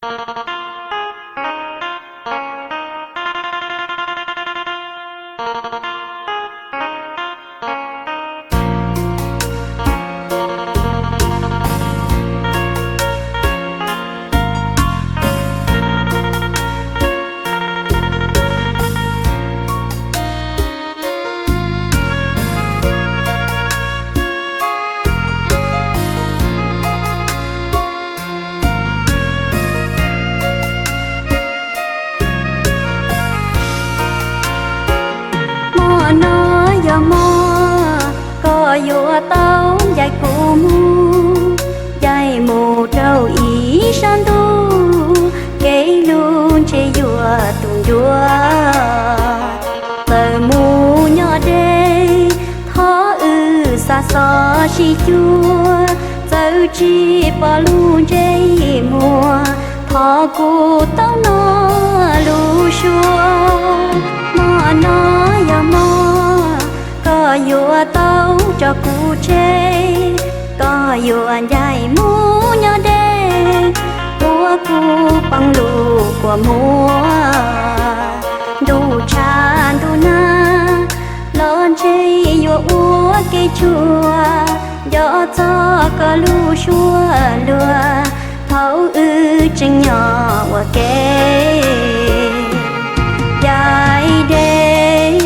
Hmo no yog hmo koj yuav tau ncaim kuv mus, ncaim mus rau ib sab ntuj, kev hlub ntshe yuav tu ncua. Txawm mus nyob deb, thov wb xa xov sib cuag, txawm tsis pom lub ntsej muag, thov kuv tau noj lub suab. Hmo no yog hmo koj yuav tau tso kuv tseg, koj yuav ncaim mus nyob deb, ua kuv poob lub kua muag. Ntuj tshav ntuj nag los ntshe yuav ua kev tsuag, nco txog koj lub suab luag thaum wb tseem nyob ua ke. Cai dej,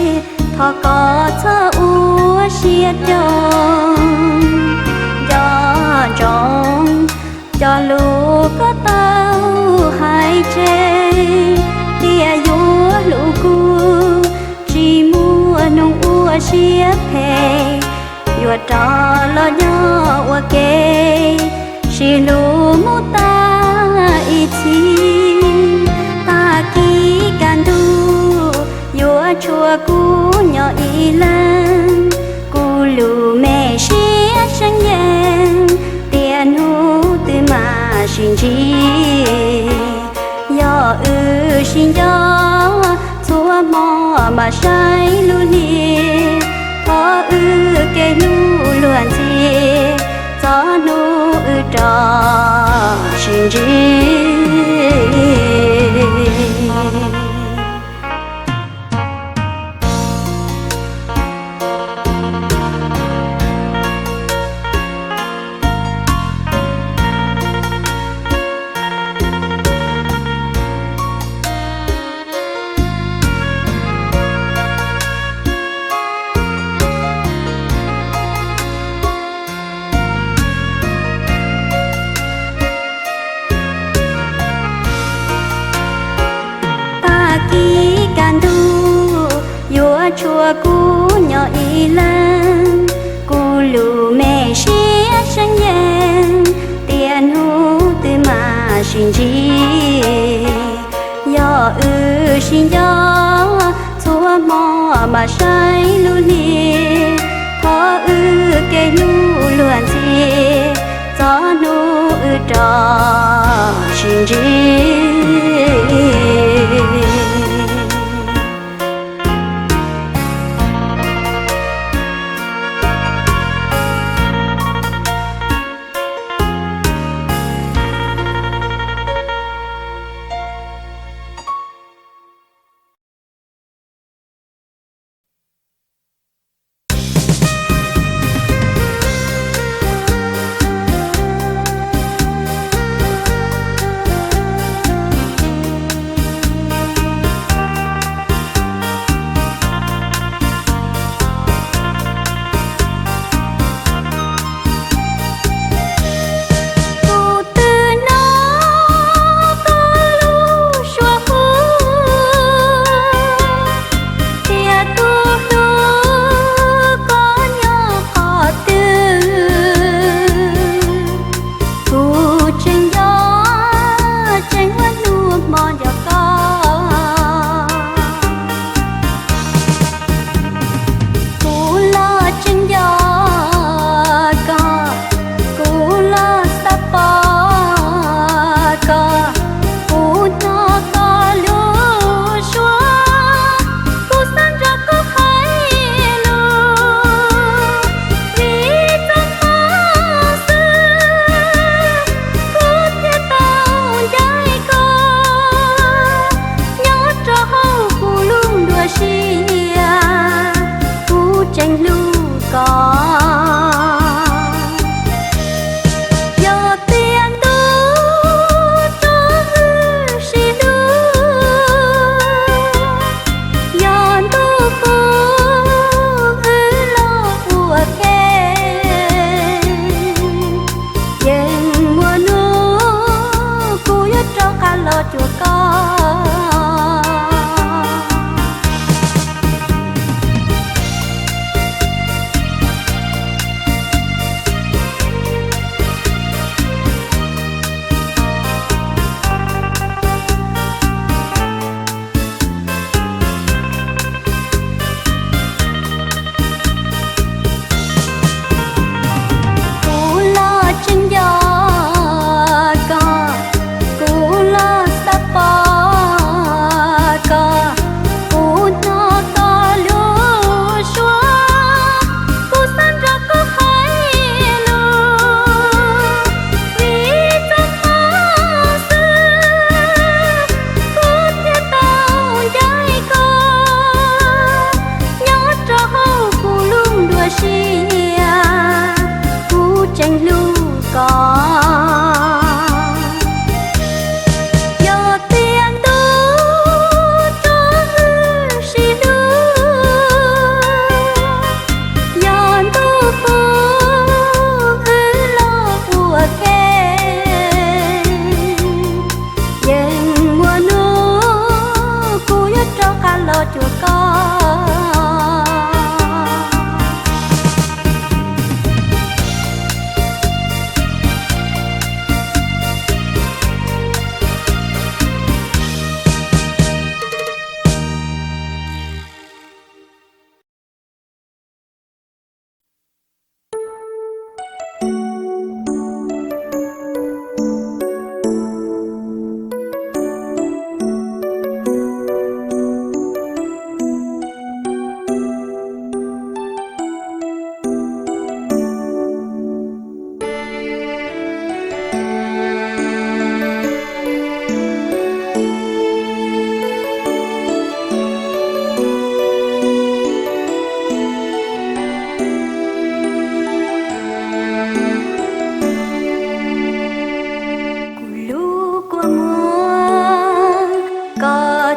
thov koj txhob ua siab coj, nco ntsoov cov lus koj tau hais tseg, tias yuav hlub kuv, tsis muaj hnub ua siab phem, yuav rov los nyob ua ke, sib hlub mus tag ib txhis. Tag kis kaj ntug yuav tshuav kuv nyob ib leeg, kuv lub me siab seev yees, tias hnub twg mam sib ntsib. Yog wb sib nco, txhua hmo mam saib lub hli, thov wb kev hlub luag ntxhi, txog hnub wb rov sib ntsib. Tag kis kaj ntug yuav tshuav kuv nyob ib leeg, kuv lub me siab seev yees, tias hnub twg mam sib ntsib. Yog wb sib nco, txhua hmo mam saib lub hli, thov wb kev hlub luag ntxhi, txog hnub wb rov sib ntsib.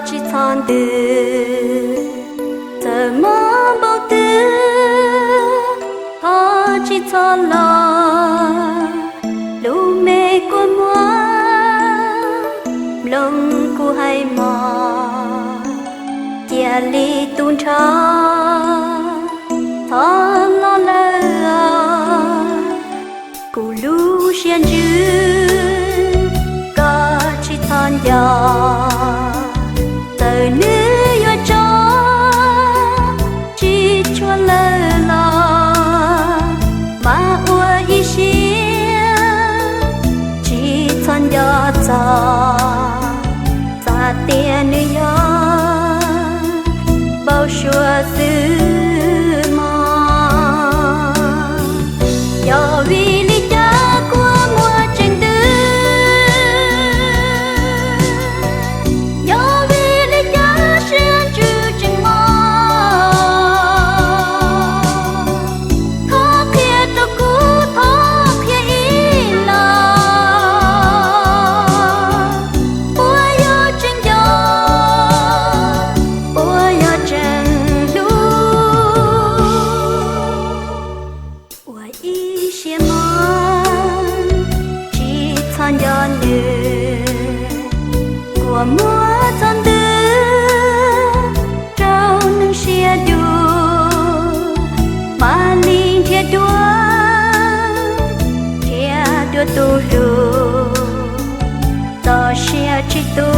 Tsis txhob ntws, txawm mob npaum twg, thov tsis txhob los. Lub me kua muag, mloog kuv hais mog, cia li tu nrho, thov los lawm os. Kuv lub siab ntsws, koj tsis txhob nco, txawm nws yuav tso tsis tshua lawm los, mas ua ib siab, tsis txhob nco txog, xav tias nws yog npau suav xwb mog. Yog vim li cas kua muag tseem ntws? Yog vim li cas siab ntsws tseem mog? Thov qhia rau kuv, thov qhia ib los, puas yog tseem nco, puas yog tseem hlub? Ua ib siab mog, tsis txhob nco nws, kua muag txhob ntws rau neeg siab ntsws, mam li nrhiav dua, nrhiav dua tus hlub. Txoj sia tsis tu,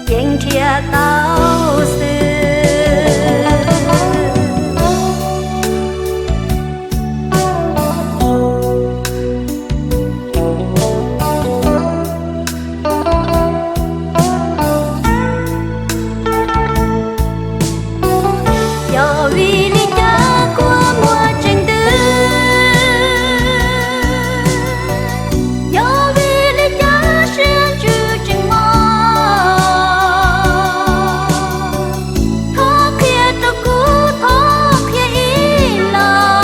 yeej nrhiav tau xwb. Yog vim li cas kua muag tseem ntws? Yog vim li cas siab ntsws tseem mog? Thov qhia rau kuv, thov qhia ib los,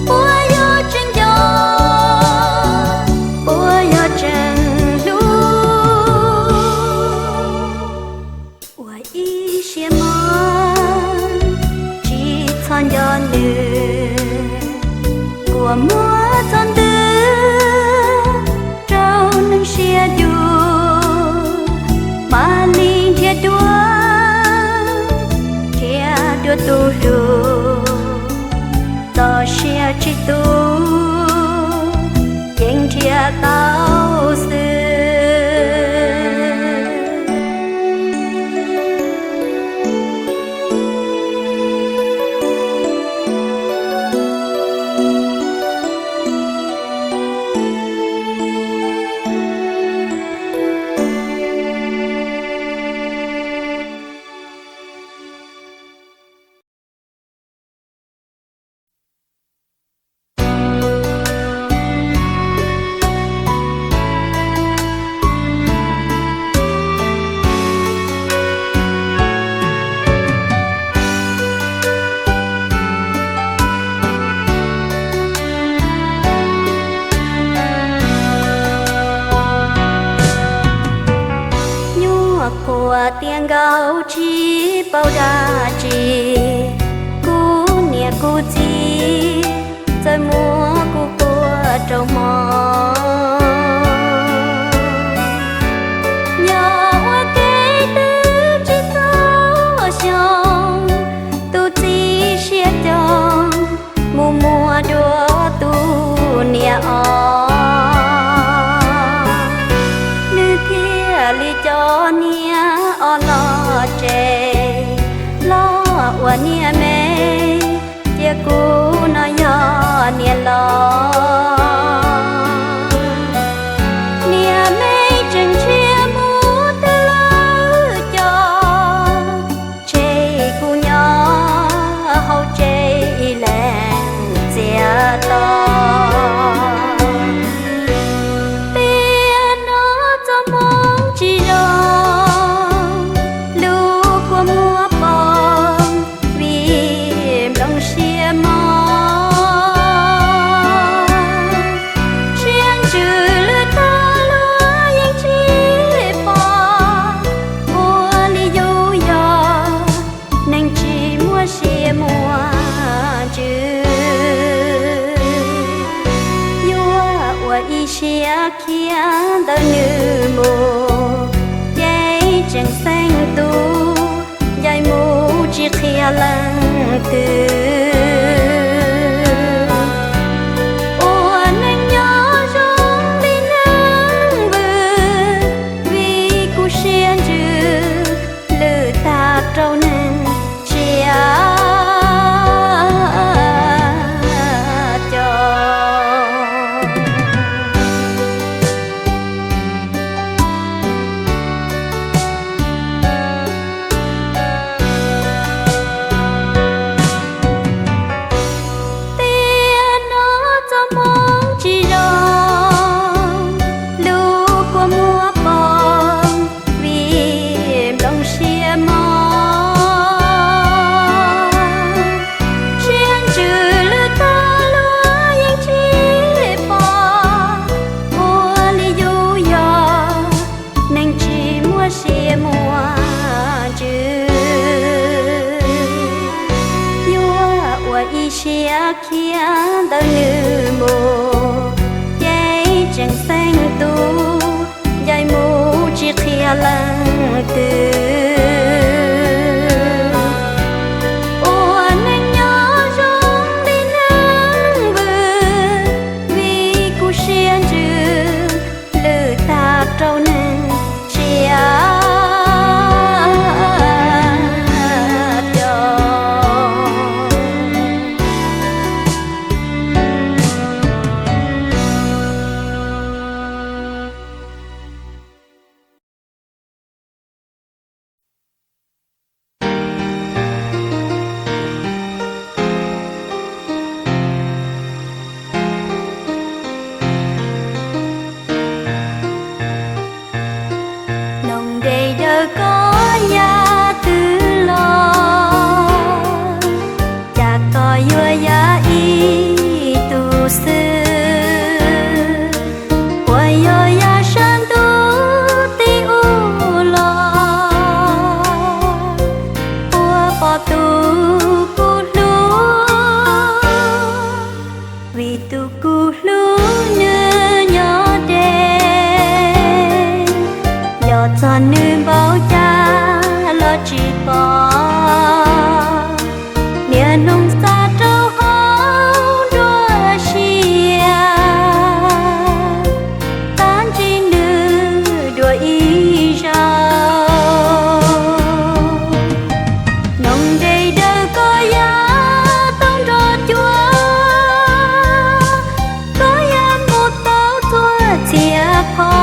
puas yog tseem nco, puas yog tseem hlub? Ua ib siab mog, tsis txhob nco nws, kua muag txhob ntws rau neeg siab ntsws, mam li nrhiav dua, nrhiav dua tus hlub. Txoj sia tsis tu, yeej nrhiav tau xwb. Nyuam qhuav tiav nkaus tsis paub dab tsi, kuv niam kuv txiv txawm muab kuv quaj rau hmo. Nyob ua ke twb tsis txog xyoo, tus txiv siab coob mus muaj dua tus niam os. Nws thiaj li coj niam os los tsev, los ua niam me, cia kuv no yog niam laus. Niam me tseem ntshiab mus twg lawm cov, tseg kuv nyob hauv tsev ib leeg txias to. Tiam no txoj hmoo tsis zoo, lub kua muag poob vim nplooj siab mob. Ua ib siab khiav ntawm nws mus, ces tseem xeeb tus ncaim mus tsis qhia leej twg. Ua neej nyob zoo li neeg vwm, vim kuv siab ntsws lwm tag rau neeg tsiaj coj. Tiam no txoj hmoov tsis zoo, lub kua muag poob vim nplooj siab mob. Siab ntsws lwm tag luag yeej tsis pom, ua li yus yog neeg tsis muaj siab muaj ntsws. Yuav ua ib siab khiav ntawm nws mus, ces tseem xeeb tus ncaim mus tsis qhia leej twg. Ua neej nyob zoo li neeg vwm, vim kuv siab ntsws lwm tag rau neeg tsiaj coj. Noog nres daws koj yam twg los, cas koj yuav yam ib tug xwb. Puas yog yam sab ntuj tim ub los, puas pom tus kuv hlub, vim tus kuv hlub nws nyob deb, yog txog nws npaum cas los tsis pom. Niaj hnub xa rau hauv nruab siab, tab ntsib nws dua ib zaug. Noog nres daws koj yam tau nrog cuab, koj yam mus tau txhua txhia qhov.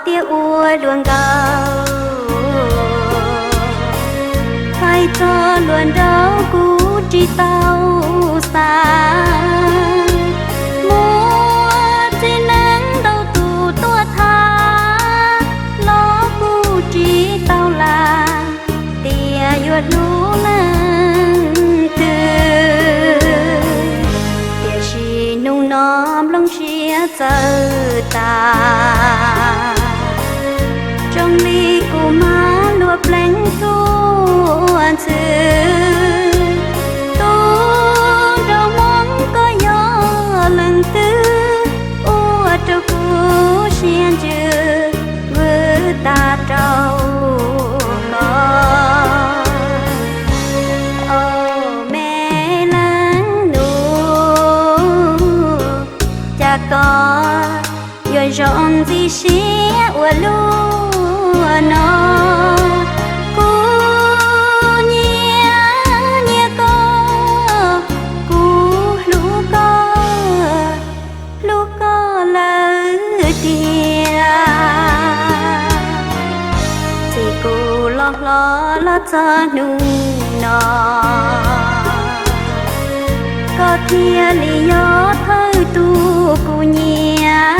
Tiag ua luag nkaus, hais txog luag nraug kuv tsis tau xav. Muaj txiv neej ntau tus tuaj tham los kuv tsis tau lam tias yuav hlub leej twg. Tiam sis hnub no nplooj siab txawv tas, zoo li kuv mas luag pleev tuaj ntxhw. Tus nraug Hmoob koj yog leej twg, ua rau kuv siab ntsws vwm tas rau koj. Au me leej nus, cas koj yuav zoo ntxim siab ua luaj no. Kuv nyiam nyiam koj, kuv hlub koj, hlub koj lawm tiag. Txij kuv los hlob los txog hnub no, koj thiaj li yog thawj tus kuv nyiam.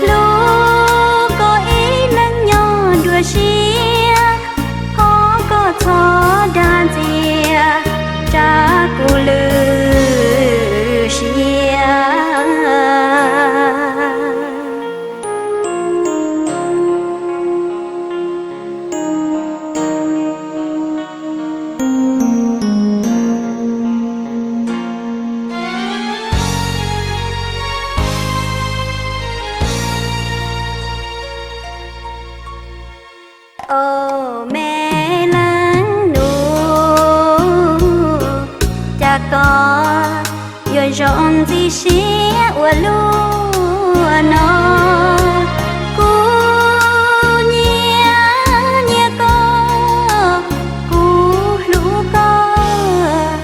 Hlub koj ib leeg nyob dua siab, thov koj txhob dag ntxias tsa kuv lwm siab. Au me leej nus, cas koj yuav zoo ntxim siab ua luaj no. Kuv nyiam nyiam koj, kuv hlub koj,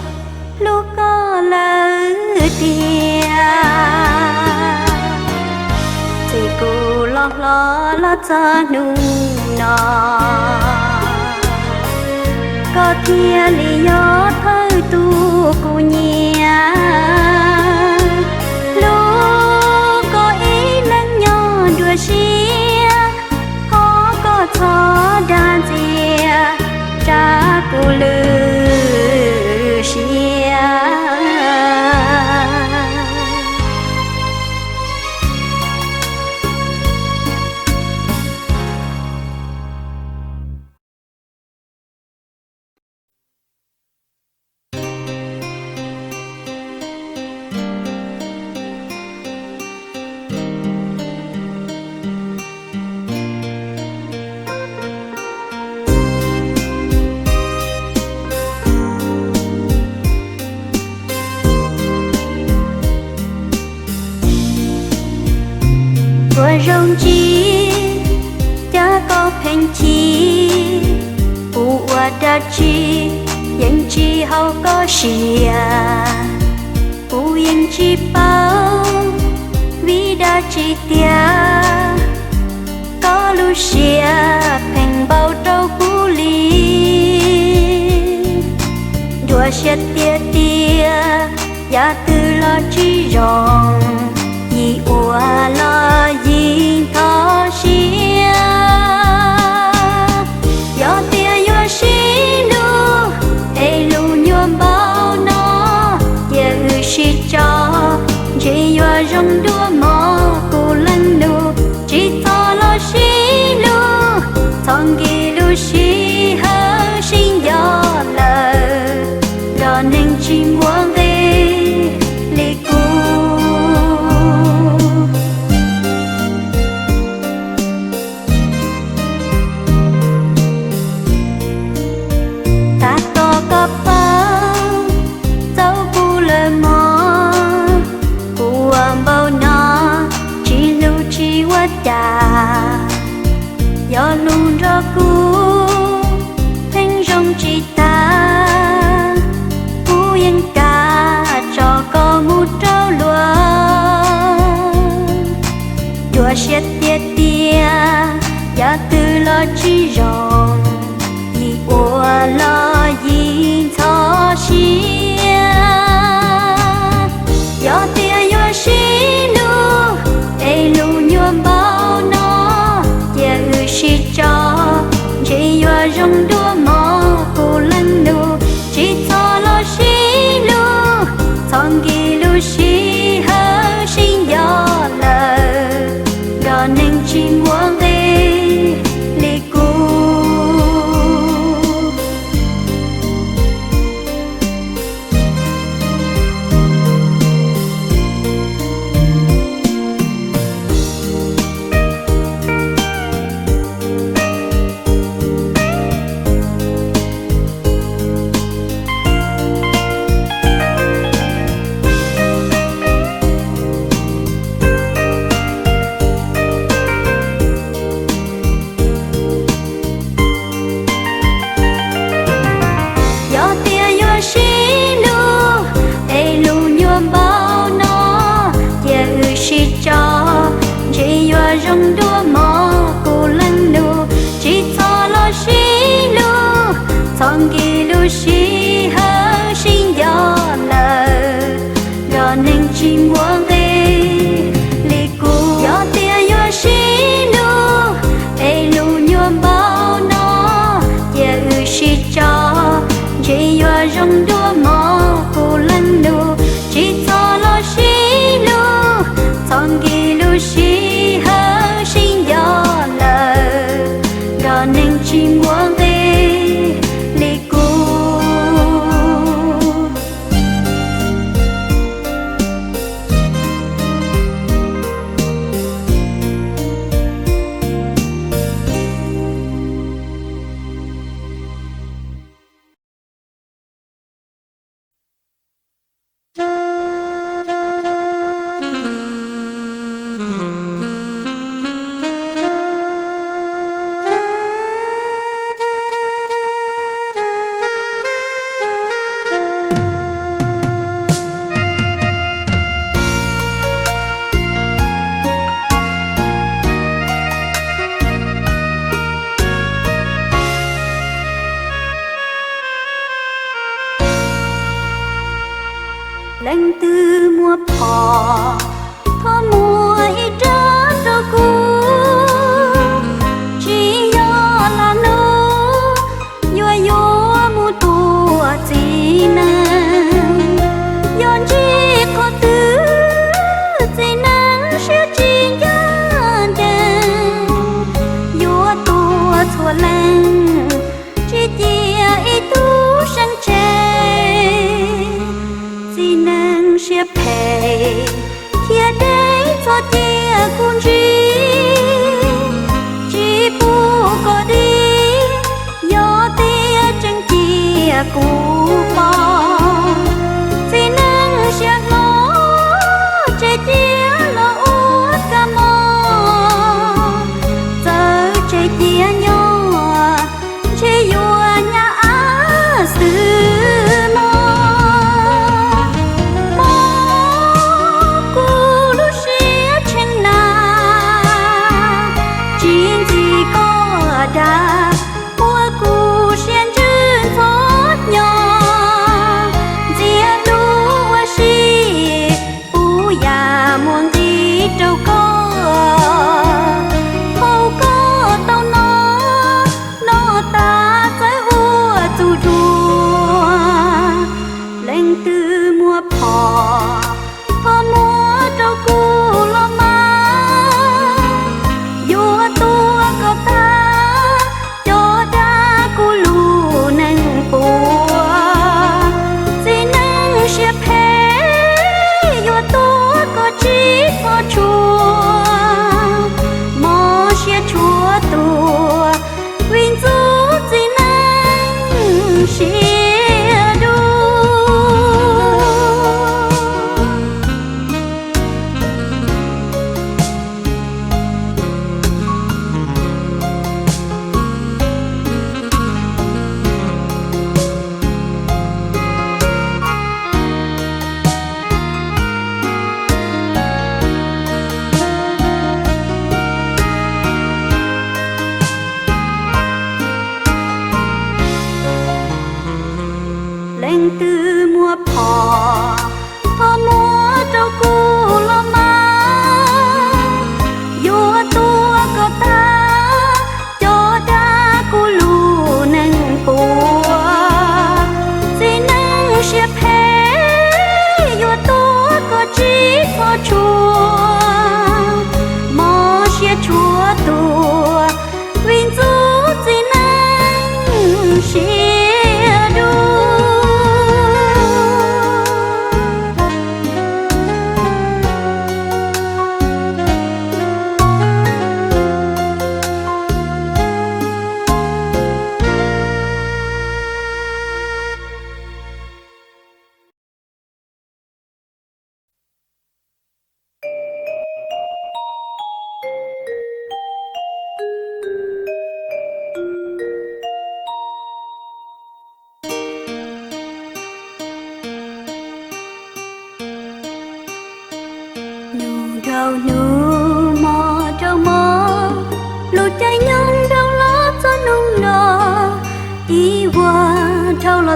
hlub koj lawm tiag. Txij kuv los hlob los txog hnub no, koj thiaj li yog thawj tus kuv nyiam. Hlub koj ib leeg nyob dua siab, thov koj txhob dag ntxias tsa kuv lwm siab. Ua zoo tsis, cas koj pheej chim, kuv ua dab tsi yeej tsis haum koj siab. Kuv yeej tsis paub vim dab tsi tiag, koj lub siab pheej npau rau kuv li. Dua siab tiag tiag, yam twg los tsis zoo, yim ua los yim ntxhov siab. Yog tias yuav sib hlub es lub nyuag npaum no, cia wb sib tso, ntshe yuav zoo dua mog kuv leej nus. Tsis txhob los sib hlub, txhob nkim lub sij hawm sib nco lawm, nrog neeg tsis muaj nqis li kuv. Tab tom koj paub txaus kuv lawm mog, kuv ua npaum no tsis hlub tsis ua cas. Yog hlub nrog kuv pheej zoo tsis tag, kuv yeej kam tso koj mus rau luag. Dua siab tiag Yam twg los tsis zoo, yim ua los yim ntxhov siab. Yog tias yuav sib hlub es lub nyuag npaum no, cia wb sib tso, ntshe yuav zoo dua mov kuv leej nus. Tsis txhob los sib hlub, txhob nkim lub sij hawm sib nco lawm, nrog neeg tsis muaj nqis li kuv. Yog tias yuav sib hlub es lub nyuag npaum no, cia wb sib tso, ntshe yuav zoo dua mov kuv leej nus. Tsis txhob los sib hlub, txhob nkim lub sij hawm sib nco lawm, nrog neeg tsis muaj nqis li kuv. Yog tias yuav sib hlub es lub nyuag npaum no, cia wb sib tso, ntshe yuav zoo dua mov kuv leej nus. Tsis txhob los sib hlub, txhob nkim lub sij hawm sib nco lawm, nrog neeg tsis muaj nqis li kuv. Leej twg muaj phom, thov muab ib rab rau kuv. Tsis yog lam lug yuav yuav mus tua txiv neej. Yog ntsib qhov twg txiv neej siab tsis ncaj ncees, yuav tua txhua leej, tsis cia ib tug seem tseg. Txiv neej siab phem, khiav deb txhob cia kuv ntsib. Tsis pub kom dim, yog tias tseem cia kuv pom. Txiv neej siab hlob, tseg cia los ua kab mob. Txawm tseg cia nyob, ntshe yuav nyab ab xwb mog. Mob kuv lub siab tshee na, tsis ntxim koj dag, ua kuv siab ntsws ntxhov hnyo. Ntxias lub ua si, kuv yam muaj nqis rau koj. Thaum koj tau noj, noj tas txawv ua txuj dua. Leej twg muaj phom, thov muab rau kuv los mas. Yuav tua kom tag cov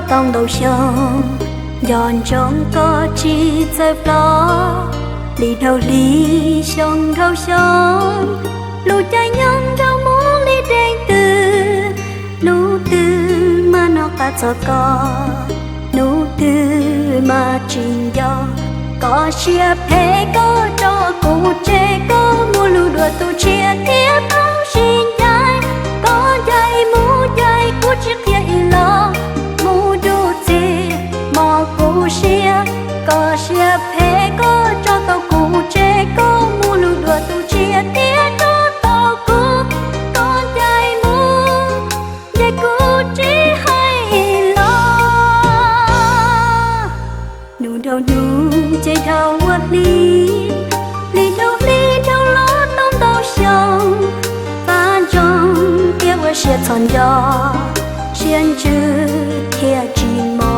tau ntau xyoo, nco ntsoov koj tsis txawj hlob. Hli dhau hli, xyoo dhau xyoo, lub caij nyoog nrau mus li dej twg, hnub twg mas noj qab txog koj, hnub twg mas tsis nco. Koj siab phem koj tso kuv tseg, koj mus lug dua tus tshiab thiab tau sib ncaim. Koj ncaim mus ncaim kuv tsis qhia ib los, mus dua txij mos kuv siab. Koj siab phem koj tso tau kuv tseg, koj mus lug dua tus tshiab thiab tso tau kuv. Koj ncaim mus ncaim kuv tsis hais ib los. Hnub dhau hnub ces dhau ua hli, hli dhau hli dhau los tau ntau xyoo. Fab ntsoog thiab ua siab txhos nco, siab ntsws thiab tsis mos.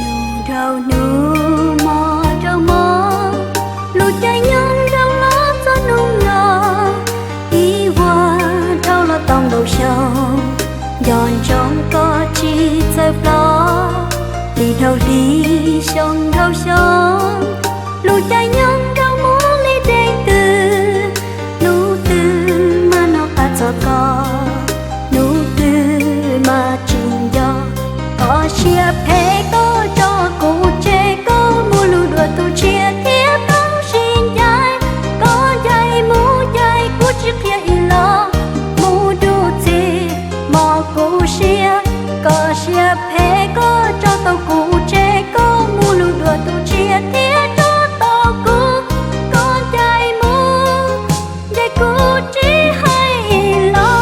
Hnub dhau hnub, hmo dhau hmo, lub caij nyoog dhau los txog hnub no. Ib vuag dhau los tau ntau xyoo, nco ntsoov koj tsis txawj hlob. Hli dhau hli, xyoo dhau xyoo, lub caij nyoog nrau mus li dej twg, hnub twg mas noj qab txog koj, hnub twg mas tsis nco. Koj siab phem koj tso kuv tseg, koj mus lug dua tus tshiab thiab tau sib ncaim. Koj ncaim mus ncaim kuv tsis qhia ib los, mus dua txij mos kuv siab. Koj siab phem koj tso tau kuv tseg, koj mus lug dua tus tshiab thiab tso tau kuv. Koj ncaim mus ncaim kuv tsis hais ib los.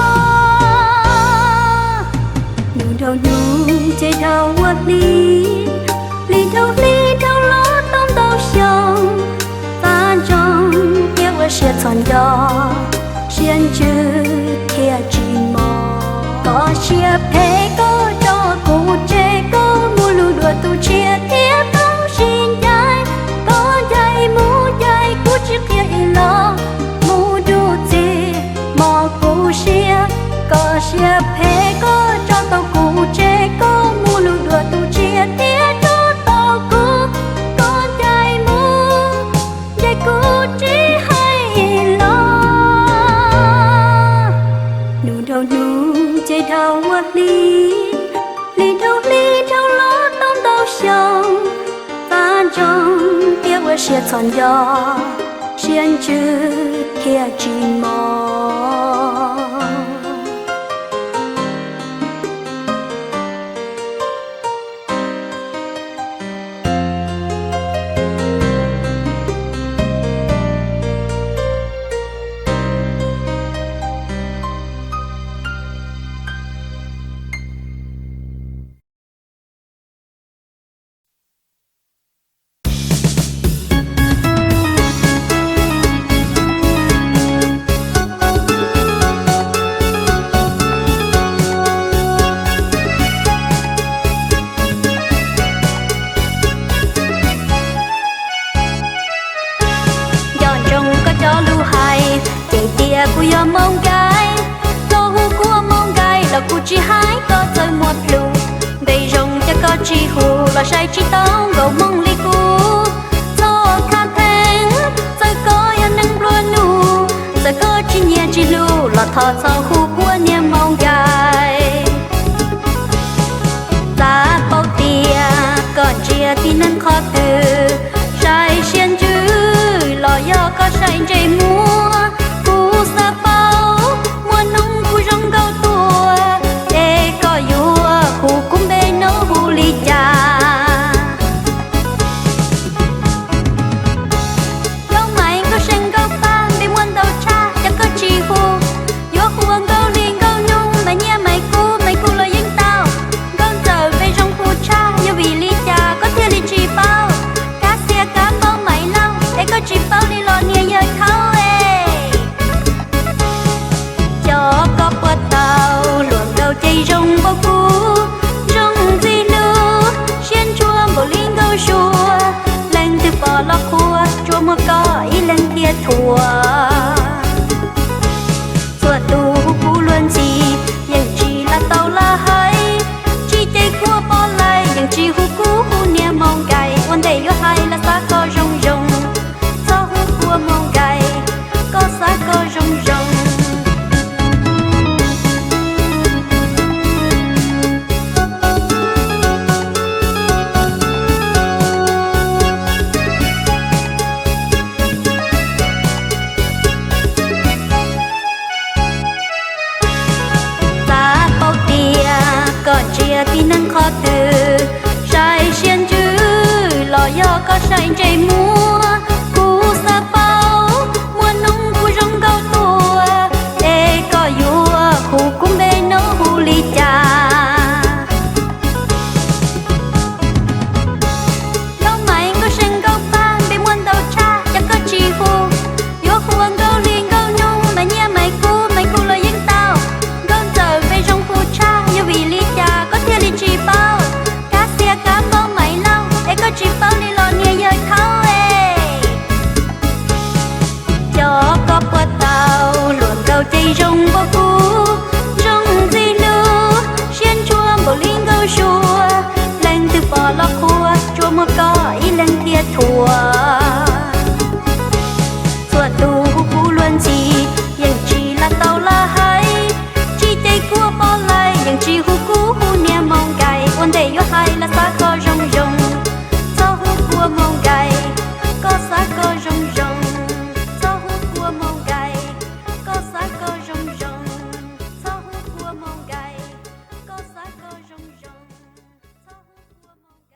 Hnub dhau hnub ces dhau ua hli, hli dhau hli dhau los tau ntau xyoo. Fab ntsoog thiab ua siab txhos nco, siab ntsws thiab tsis mos. Koj siab phem koj tso kuv tseg, koj mus lug dua tus tshiab thiab tau sib ncaim. Koj ncaim mus ncaim kuv tsis qhia ib los, mus dua txij mos kuv siab. Koj siab phem koj tso tau kuv tseg, koj mus lug dua tus tshiab thiab tso tau kuv. Koj ncaim mus ncaim kuv tsis hais ib los. Hnub dhau hnub ces dhau ua hli, hli dhau hli dhau los tau ntau xyoo. Fab ntsoog thiab ua siab txhos nco, siab ntsws thiab tsis mos. Nco ntsoov koj cov lus hais, ces tias kuv yog Maum Nkaim. Txhob hu kuv ua Maum Nkaim los kuv tsis hais koj txawj muaj plhus. Npe zoo ces koj tsis hu los saib tsis tau nkauj Hmoob li kuv. Txhob khav theeb, txawm koj yog neeg nplua nuj, txawm koj tsis nyiam tsis hlub los thov txhob hu kuv ua niag Maum Nkaim. Xav paub tias koj ntsia tib neeg qhov twg, saib siab ntsws los yog koj saib ntsej muag. Kuv xav paub muaj hnub kuv zoo nkauj tuaj, es koj yuav hu kuv npe no hu li cas? Nkauj Maim, Nkauj See, Nkauj Paj, npe muaj ntau tshaj, cas koj tsis hu? Yuav hu ua Ua, txhua tus hu kuv luag ntxhi, yeej tsis lam tau lam hais, tsis ces kuv pom lais yeej tsis hu kuv hu niag Maum Nkais, ua ntej yuav hais los xav koj zoo zoo, txhob hu ua Maum Nkais, koj xav koj zoo zoo. Xav paub tias koj ntsia tib neeg qhov twg, saib siab ntsws los yog koj saib ntsej muag. Kuv xav paub muaj hnub kuv zoo nkauj tuaj, es koj yuav hu kuv npe no hu li cas? Nkauj Maiv, Nkauj See, Nkauj Paj, npe muaj ntau tshaj, cas koj tsis hu? Yuav hu ua Nkauj Hli, Nkauj Nuj, Maiv Nyiaj, Maiv Kub, Maiv Kub los yeej tau. Nkauj Ntxawm, npe zoo hu tshaj, yog vim li cas koj thiaj li tsis paub? Kab Xia, Kab Npaub, Maiv Lauj, es koj tsis paub li los niag yawg thaub es. Cov koj puas tau luag nkauj ces zoo npaum kuv.